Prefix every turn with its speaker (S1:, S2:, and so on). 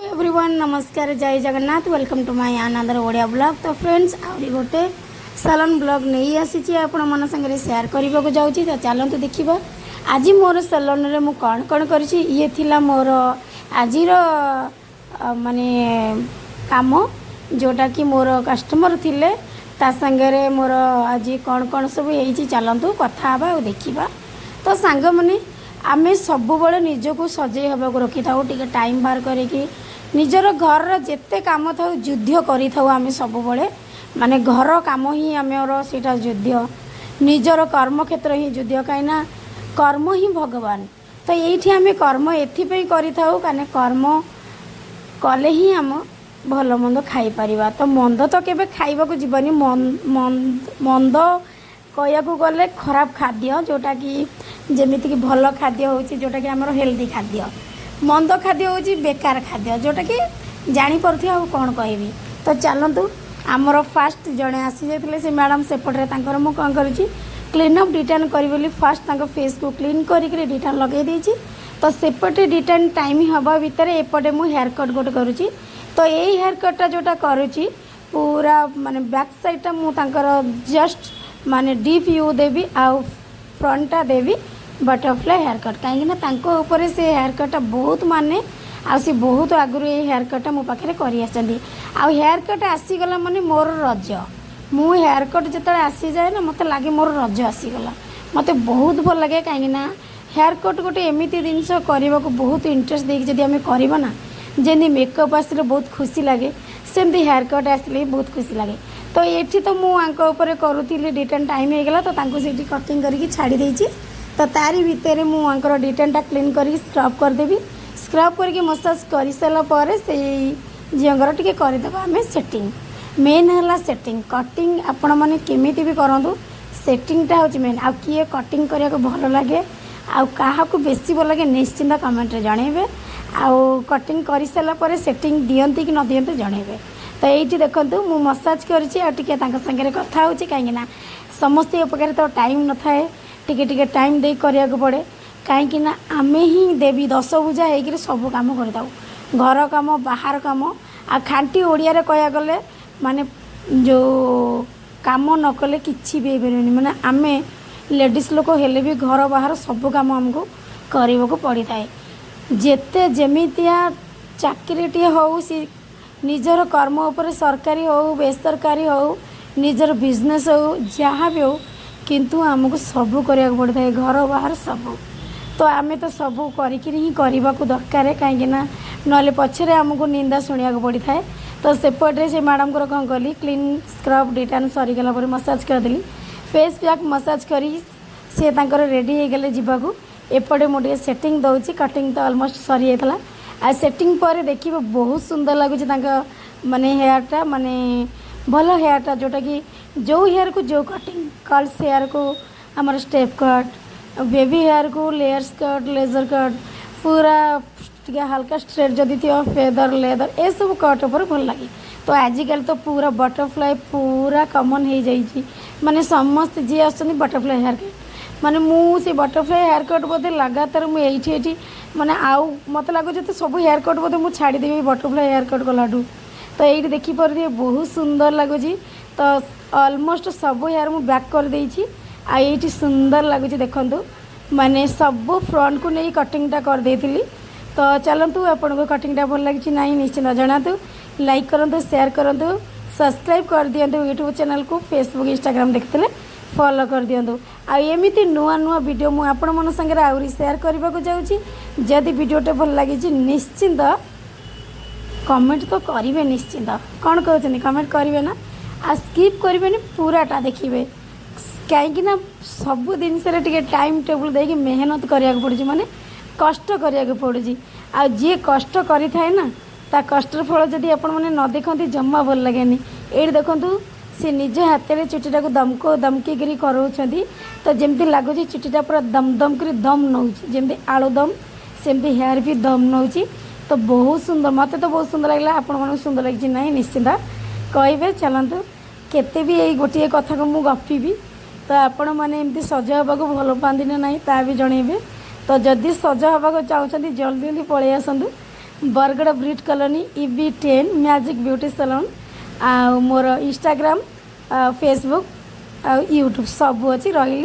S1: Everyone, ନମସ୍କାର, ଜୟ Jagannath. Welcome to my another Odia vlog. ତ ଫ୍ରେଣ୍ଡସ୍, ଆହୁରି ଗୋଟେ ସାଲନ୍ ବ୍ଲଗ୍ ନେଇ ଆସିଛି, ଆପଣମାନଙ୍କ ସାଙ୍ଗରେ ସେୟାର କରିବାକୁ ଯାଉଛି। ତ ଚାଲନ୍ତୁ ଦେଖିବା ଆଜି ମୋର ସାଲନ୍ରେ ମୁଁ କ'ଣ କ'ଣ କରିଛି। ଇଏ ଥିଲା ମୋର ଆଜିର ମାନେ କାମ, ଯେଉଁଟାକି ମୋର କଷ୍ଟମର୍ ଥିଲେ। ତା ସାଙ୍ଗରେ ମୋର ଆଜି କ'ଣ କ'ଣ ସବୁ ହେଇଛି, ଚାଲନ୍ତୁ କଥା ହେବା ଆଉ ଦେଖିବା। ତ ସାଙ୍ଗମାନେ, ଆମେ ସବୁବେଳେ ନିଜକୁ ସଜେଇ ହେବାକୁ ରଖିଥାଉ। ଟିକେ ଟାଇମ୍ ବାହାର କରିକି ନିଜର ଘରର ଯେତେ କାମ ଥାଉ, ଯୁଦ୍ଧ କରିଥାଉ ଆମେ ସବୁବେଳେ। ମାନେ ଘର କାମ ହିଁ ଆମର ସେଇଟା ଯୁଦ୍ଧ, ନିଜର କର୍ମକ୍ଷେତ୍ର ହିଁ ଯୁଦ୍ଧ, କାହିଁକିନା କର୍ମ ହିଁ ଭଗବାନ। ତ ଏଇଠି ଆମେ କର୍ମ ଏଥିପାଇଁ କରିଥାଉ, କାହିଁକିନା କର୍ମ କଲେ ହିଁ ଆମ ଭଲ ମନ୍ଦ ଖାଇପାରିବା। ତ ମନ୍ଦ ତ କେବେ ଖାଇବାକୁ ଯିବନି। ମନ୍ଦ କହିବାକୁ ଗଲେ ଖରାପ ଖାଦ୍ୟ, ଯେଉଁଟାକି ଯେମିତିକି ଭଲ ଖାଦ୍ୟ ହେଉଛି ଯେଉଁଟାକି ଆମର ହେଲ୍ଦି ଖାଦ୍ୟ, ମନ୍ଦ ଖାଦ୍ୟ ହେଉଛି ବେକାର ଖାଦ୍ୟ, ଯେଉଁଟାକି ଜାଣିପାରୁଥିବେ ଆଉ କ'ଣ କହିବି। ତ ଚାଲନ୍ତୁ, ଆମର ଫାଷ୍ଟ ଜଣେ ଆସିଯାଇଥିଲେ ସେ ମ୍ୟାଡ଼ାମ୍। ସେପଟରେ ତାଙ୍କର ମୁଁ କ'ଣ କରୁଛି, କ୍ଲିନ୍ ଅପ୍ ଡିଟାନ୍ କରିବି ବୋଲି ଫାଷ୍ଟ ତାଙ୍କ ଫେସ୍କୁ କ୍ଲିନ୍ କରିକିରି ଡିଟାନ୍ ଲଗାଇ ଦେଇଛି। ତ ସେପଟେ ଡିଟାନ୍ ଟାଇମ୍ ହେବା ଭିତରେ ଏପଟେ ମୁଁ ହେୟାର୍ କଟ୍ ଗୋଟେ କରୁଛି। ତ ଏଇ ହେୟାର୍ କଟ୍ଟା ଯେଉଁଟା କରୁଛି, ପୁରା ମାନେ ବ୍ୟାକ୍ ସାଇଡ଼୍ଟା ମୁଁ ତାଙ୍କର ଜଷ୍ଟ ମାନେ ଡିପ୍ you ଦେବି ଆଉ ଫ୍ରଣ୍ଟଟା ଦେବି ବଟରଫ୍ଲାଏ ହେୟାର୍ କଟ୍, କାହିଁକିନା ତାଙ୍କ ଉପରେ ସେ ହେୟାର୍ କଟ୍ଟା ବହୁତ ମାନେ ଆଉ ସେ ବହୁତ ଆଗରୁ ଏଇ ହେୟାର୍ କଟ୍ଟା ମୋ ପାଖରେ କରି ଆସିଛନ୍ତି। ଆଉ ହେୟାର୍ କଟ୍ ଆସିଗଲା ମାନେ ମୋର ରଜ। ମୁଁ ହେୟାର୍ କଟ୍ ଯେତେବେଳେ ଆସିଯାଏ ନା, ମୋତେ ଲାଗେ ମୋର ରଜ ଆସିଗଲା। ମୋତେ ବହୁତ ଭଲ ଲାଗେ, କାହିଁକିନା ହେୟାର୍ କଟ୍ ଗୋଟେ ଏମିତି ଜିନିଷ, କରିବାକୁ ବହୁତ ଇଣ୍ଟରେଷ୍ଟ ଦେଇକି ଯଦି ଆମେ କରିବା ନା, ଯେମିତି ମେକଅପ୍ ଆସିଲେ ବହୁତ ଖୁସି ଲାଗେ, ସେମିତି ହେୟାର୍ କଟ୍ ଆସିଲେ ବି ବହୁତ ଖୁସି ଲାଗେ। ତ ଏଠି ତ ମୁଁ ୟାଙ୍କ ଉପରେ କରୁଥିଲି, ଡିଟାନ୍ ଟାଇମ୍ ହେଇଗଲା, ତ ତାଙ୍କୁ ସେଇଠି କଟିଂ କରିକି ଛାଡ଼ି ଦେଇଛି। ତ ତାରି ଭିତରେ ମୁଁ ୟାଙ୍କର ଡିଟାନ୍ଟା କ୍ଲିନ୍ କରିକି ସ୍କ୍ରବ୍ କରିଦେବି। ସ୍କ୍ରବ୍ କରିକି ମସାଜ କରିସାରିଲା ପରେ ସେଇ ଝିଅଙ୍କର ଟିକେ କରିଦେବା ଆମେ ସେଟିଂ। ମେନ୍ ହେଲା ସେଟିଂ। କଟିଂ ଆପଣମାନେ କେମିତି ବି କରନ୍ତୁ, ସେଟିଂଟା ହେଉଛି ମେନ୍। ଆଉ କିଏ କଟିଂ କରିବାକୁ ଭଲ ଲାଗେ ଆଉ କାହାକୁ ବେଶୀ ଭଲ ଲାଗେ, ନିଶ୍ଚିନ୍ତ କମେଣ୍ଟରେ ଜଣେଇବେ। ଆଉ କଟିଂ କରିସାରିଲା ପରେ ସେଟିଂ ଦିଅନ୍ତି କି ନ ଦିଅନ୍ତି, ଜଣେଇବେ। ତ ଏଇଠି ଦେଖନ୍ତୁ, ମୁଁ ମସାଜ କରିଛି ଆଉ ଟିକେ ତାଙ୍କ ସାଙ୍ଗରେ କଥା ହେଉଛି, କାହିଁକିନା ସମସ୍ତଙ୍କ ପାଖରେ ତ ଟାଇମ୍ ନଥାଏ। ଟିକେ ଟିକେ ଟାଇମ୍ ଦେଇ କରିବାକୁ ପଡ଼େ, କାହିଁକି ନା ଆମେ ହିଁ ଦେବୀ, ଦଶଭୁଜା ହେଇକିରି ସବୁ କାମ କରିଥାଉ, ଘର କାମ, ବାହାର କାମ। ଆଉ ଖାଣ୍ଟି ଓଡ଼ିଆରେ କହିବାକୁ ଗଲେ ମାନେ ଯେଉଁ କାମ ନ କଲେ କିଛି ବି ହେଇପାରିବନି। ମାନେ ଆମେ ଲେଡ଼ିଜ୍ ଲୋକ ହେଲେ ବି ଘର ବାହାର ସବୁ କାମ ଆମକୁ କରିବାକୁ ପଡ଼ିଥାଏ। ଯେତେ ଯେମିତିଆ ଚାକିରିଟିଏ ହେଉ, ସେ ନିଜର କର୍ମ ଉପରେ, ସରକାରୀ ହେଉ, ବେସରକାରୀ ହେଉ, ନିଜର ବିଜନେସ୍ ହେଉ, ଯାହା ବି ହେଉ, କିନ୍ତୁ ଆମକୁ ସବୁ କରିବାକୁ ପଡ଼ିଥାଏ, ଘର ବାହାର ସବୁ। ତ ଆମେ ତ ସବୁ କରିକିରି ହିଁ କରିବାକୁ ଦରକାର, କାହିଁକିନା ନହେଲେ ପଛରେ ଆମକୁ ନିନ୍ଦା ଶୁଣିବାକୁ ପଡ଼ିଥାଏ। ତ ସେପଟରେ ସେ ମ୍ୟାଡ଼ାମଙ୍କର କ'ଣ କଲି, କ୍ଲିନ୍ ସ୍କ୍ରବ୍ ଡିଟାନ୍ ସରିଗଲା ପରେ ମସାଜ କରିଦେଲି। ଫେସ୍ ପ୍ୟାକ୍ ମସାଜ କରି ସେ ତାଙ୍କର ରେଡ଼ି ହେଇଗଲେ ଯିବାକୁ। ଏପଟେ ମୁଁ ଟିକେ ସେଟିଂ ଦେଉଛି। କଟିଂ ତ ଅଲମୋଷ୍ଟ ସରିଯାଇଥିଲା। ଆଉ ସେଟିଂ ପରେ ଦେଖିବେ, ବହୁତ ସୁନ୍ଦର ଲାଗୁଛି ତାଙ୍କ ମାନେ ହେୟାରଟା, ମାନେ ଭଲ ହେୟାରଟା, ଯେଉଁଟାକି ଯେଉଁ ହେୟାରକୁ ଯେଉଁ କଟିଂ, କର୍ଲସ ହେୟାରକୁ ଆମର ଷ୍ଟେପ୍ କଟ୍, ବେବି ହେୟାରକୁ ଲେୟର୍ସ କଟ୍, ଲେଜର୍ କଟ୍, ପୁରା ଟିକେ ହାଲକା ଷ୍ଟ୍ରେଟ୍ ଯଦି ଥିବ ଫେଦର, ଲେଦର, ଏସବୁ କଟ୍ ଉପରେ ଭଲ ଲାଗେ। ତ ଆଜିକାଲି ତ ପୁରା ବଟରଫ୍ଲାଏ ପୁରା କମନ୍ ହେଇଯାଇଛି। ମାନେ ସମସ୍ତେ ଯିଏ ଆସୁଛନ୍ତି, ବଟରଫ୍ଲାଏ ହେୟାର କଟ୍। ମାନେ ମୁଁ ସେ ବଟରଫ୍ଲାଏ ହେୟାର କଟ୍ ବୋଧେ ଲଗାତାର ମୁଁ ଏଇଠି ମାନେ ଆଉ ମୋତେ ଲାଗୁଛି ତ ସବୁ ହେୟାର କଟ୍ ବୋଧେ ମୁଁ ଛାଡ଼ିଦେବି ବଟରଫ୍ଲାଏ ହେୟାର କଟ୍ କଲାଠୁ। ତ ଏଇଠି ଦେଖିପାରୁଥିବେ, ବହୁତ ସୁନ୍ଦର ଲାଗୁଛି। ତ ଅଲମୋଷ୍ଟ ସବୁ ହେୟାର ମୁଁ ବ୍ୟାକ୍ କରିଦେଇଛି ଆଉ ଏଇଠି ସୁନ୍ଦର ଲାଗୁଛି ଦେଖନ୍ତୁ। ମାନେ ସବୁ ଫ୍ରଣ୍ଟକୁ ନେଇ କଟିଂଟା କରିଦେଇଥିଲି। ତ ଚାଲନ୍ତୁ, ଆପଣଙ୍କୁ କଟିଂଟା ଭଲ ଲାଗିଛି ନାହିଁ, ନିଶ୍ଚିନ୍ତ ଜଣାନ୍ତୁ। ଲାଇକ୍ କରନ୍ତୁ, ସେୟାର କରନ୍ତୁ, ସବସ୍କ୍ରାଇବ୍ କରିଦିଅନ୍ତୁ ୟୁଟ୍ୟୁବ୍ ଚ୍ୟାନେଲ୍କୁ। ଫେସବୁକ୍, ଇନଷ୍ଟାଗ୍ରାମ୍ ଦେଖିଥିଲେ ଫଲୋ କରିଦିଅନ୍ତୁ। ଆଉ ଏମିତି ନୂଆ ନୂଆ ଭିଡ଼ିଓ ମୁଁ ଆପଣମାନଙ୍କ ସାଙ୍ଗରେ ଆହୁରି ସେୟାର କରିବାକୁ ଯାଉଛି। ଯଦି ଭିଡ଼ିଓଟା ଭଲ ଲାଗିଛି, ନିଶ୍ଚିନ୍ତ କମେଣ୍ଟ ତ କରିବେ ନିଶ୍ଚିନ୍ତ। କ'ଣ କହୁଛନ୍ତି, କମେଣ୍ଟ କରିବେ ନା? ଆଉ ସ୍କିପ୍ କରିବେନି, ପୁରାଟା ଦେଖିବେ, କାହିଁକି ନା ସବୁ ଜିନିଷରେ ଟିକେ ଟାଇମ୍ ଟେବୁଲ୍ ଦେଇକି ମେହନତ କରିବାକୁ ପଡ଼ୁଛି, ମାନେ କଷ୍ଟ କରିବାକୁ ପଡ଼ୁଛି। ଆଉ ଯିଏ କଷ୍ଟ କରିଥାଏ ନା, ତା କଷ୍ଟର ଫଳ ଯଦି ଆପଣମାନେ ନ ଦେଖନ୍ତି, ଜମା ଭଲ ଲାଗେନି। ଏଇଠି ଦେଖନ୍ତୁ, ସେ ନିଜ ହାତରେ ଚୁଟିଟାକୁ ଦମକ ଦମକିକିରି କରାଉଛନ୍ତି। ତ ଯେମିତି ଲାଗୁଛି ଚୁଟିଟା ପୁରା ଦମ ଦମ କରି ଦମ ନେଉଛି, ଯେମିତି ଆଳୁ ଦମ, ସେମିତି ହେୟାର ବି ଦମ ନେଉଛି। ତ ବହୁତ ସୁନ୍ଦର, ମୋତେ ତ ବହୁତ ସୁନ୍ଦର ଲାଗିଲା। ଆପଣମାନଙ୍କୁ ସୁନ୍ଦର ଲାଗିଛି ନାହିଁ, ନିଶ୍ଚିନ୍ତ କହିବେ। ଚାଲନ୍ତୁ, କେତେ ବି ଏଇ ଗୋଟିଏ କଥାକୁ ମୁଁ ଗପିବି। ତ ଆପଣମାନେ ଏମିତି ସଜ ହେବାକୁ ଭଲ ପାଆନ୍ତି ନା ନାହିଁ, ତା ବି ଜଣେଇବେ। ତ ଯଦି ସଜ ହେବାକୁ ଚାହୁଁଛନ୍ତି, ଜଲ୍ଦି ଜଲ୍ଦି ପଳେଇ ଆସନ୍ତୁ। Bargarh Brit colony EB 10 magic beauty salon. ଆଉ ମୋର ଇନଷ୍ଟାଗ୍ରାମ, ଫେସବୁକ୍ ଆଉ ୟୁଟ୍ୟୁବ୍ ସବୁ ଅଛି। ରହିଲି।